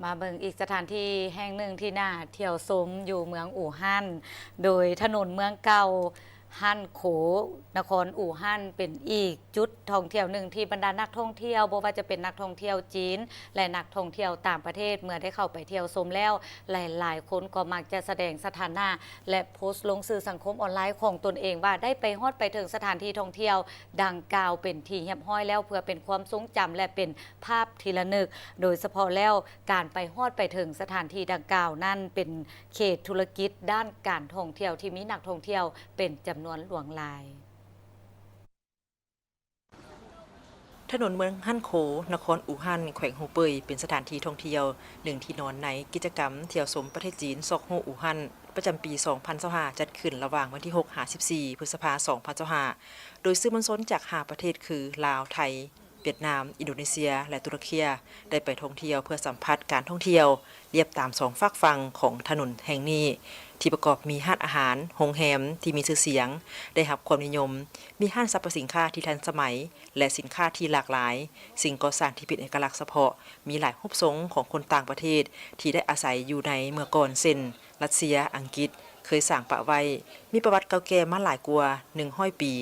ມາເບິ່ງອີກສະຖານທີ່ແຫ່ງໜຶ່ງທີ່ໜ້າທ່ຽວຊົມຢູ່ເມືອງອູ່ຮັ່ນ ໂດຍຖະໜົນເມືອງເກົ່າຮັ່ນໂຂ ນະຄອນອູ່ຮັ່ນ ເປັນອີກຈຸດທ່ອງທ່ຽວໜຶ່ງທີ່ບັນດານັກທ່ອງທ່ຽວ ບໍ່ວ່າຈະເປັນນັກທ່ອງທ່ຽວຈີນ ແລະ ນັກທ່ອງທ່ຽວຕ່າງປະເທດ ເມື່ອໄດ້ເຂົ້າໄປທ່ຽວຊົມແລ້ວ ຫຼາຍໆຄົນກໍມັກຈະສະແດງສະຖານະ ແລະ ໂພສລົງສື່ສັງຄົມອອນລາຍຂອງຕົນເອງວ່າ ໄດ້ໄປຮອດໄປເຖິງສະຖານທີ່ທ່ອງທ່ຽວດັ່ງກ່າວເປັນທີ່ຮຽບຮ້ອຍແລ້ວ ເພື່ອເປັນຄວາມຊົງຈຳ ແລະ ເປັນ ພາບທີ່ລະນຶກ, ໂດຍສະເພາະແລ້ວ ການໄປຮອດໄປເຖິງສະຖານທີ່ດັ່ງກ່າວນັ້ນ ເປັນເຂດທຸລະກິດດ້ານການທ່ອງທ່ຽວທີ່ມີນັກທ່ອງທ່ຽວເປັນຈຳນວນຫຼວງຫຼາຍ. ຖະໜົນເມືອງຮັ່ນໂຂ ນະຄອນອູ່ຮັ່ນ ແຂວງຮູເປີຍ ເປັນສະຖານທີ່ທ່ອງທ່ຽວໜຶ່ງທີ່ນອນໃນກິດຈະກຳທ່ຽວຊົມປະເທດຈີນ ຊອກຮູ້ອູ່ຮັ່ນ ປະຈຳປີສອງພັນຊາວຫ້າ ຈັດຂຶ້ນລະຫວ່າງວັນທີຫົກຫາສິບສີ່ ພຶດສະພາ ສອງພັນຊາວຫ້າ ໂດຍສື່ມວນຊົນຈາກຫ້າປະເທດຄື ລາວ, ໄທ, ຫວຽດນາມ, ອິນໂດເນເຊຍ ແລະ ຕຸລະເຄຍ ໄດ້ໄປທ່ອງທ່ຽວເພື່ອສຳຜັດການທ່ອງທ່ຽວລຽບຕາມສອງຟາກຝັ່ງຂອງຖະໜົນແຫ່ງນີ້ ທີ່ປະກອບມີຮ້ານອາຫານ, ໂຮງແຮມທີ່ມີຊື່ສຽງ ໄດ້ຮັບຄວາມນິຍົມ, ມີຮ້ານສັບພະສິນຄ້າທີ່ທັນສະໄໝ ແລະ ສິນຄ້າທີ່ຫຼາກຫຼາຍ, ສິ່ງກໍ່ສ້າງທີ່ເປັນເອກະລັກສະເພາະ, ມີຫຼາຍຮູບຊົງຂອງຄົນຕ່າງປະເທດທີ່ໄດ້ອາໄສຢູ່ໃນເມື່ອກ່ອນ ເຊັ່ນ ຣັດເຊຍ, ອັງກິດ ເຄີຍສ້າງປະໄວ້, ມີປະຫວັດເກົ່າແກ່ມາຫຼາຍກວ່າໜຶ່ງຮ້ອຍປີ.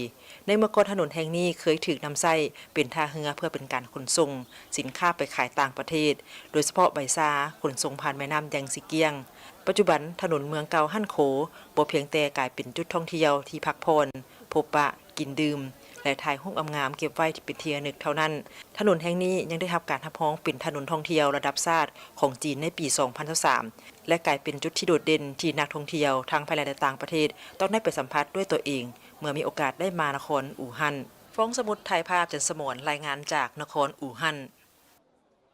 ໃນເມື່ອກ່ອນ ຖະໜົນແຫ່ງນີ້ເຄີຍຖືກນຳໃຊ້ເປັນທ່າເຮືອເພື່ອເປັນການຂົນສົ່ງສິນຄ້າໄປຂາຍຕ່າງປະເທດ, ໂດຍສະເພາະໃບຊາຂົນສົ່ງຜ່ານແມ່ນ້ຳແຢງຊີກຽງ. ປັດຈຸບັນ ຖະໜົນເມືອງເກົ່າຮັ່ນໂຂ ບໍ່ພຽງແຕ່ກາຍເປັນຈຸດທ່ອງທ່ຽວທີ່ພັກຜ່ອນ, ພົບປະ, ກິນດື່ມ ແລະ ຖ່າຍຮູບງາມໆເກັບໄວ້ເປັນທີ່ລະນຶກເທົ່ານັ້ນ, ຖະໜົນແຫ່ງນີ້ຍັງໄດ້ຮັບການຮັບຮອງເປັນຖະໜົນທ່ອງທ່ຽວລະດັບຊາດຂອງຈີນໃນປີສອງພັນຊາວສາມ ແລະ ກາຍເປັນຈຸດທີ່ໂດດເດັ່ນທີ່ນັກທ່ອງທ່ຽວທັງພາຍໃນ ແລະ ຕ່າງປະເທດຕ້ອງໄດ້ໄປສຳຜັດດ້ວຍຕົວເອງ ເມື່ອມີໂອກາດໄດ້ມານະຄອນອູ່ຮັ່ນ. ຟອງສະໝຸດ ຖ່າຍພາບ, ຈັນສະໝອນ ລາຍງານຈາກນະຄອນອູ່ຮັ່ນ.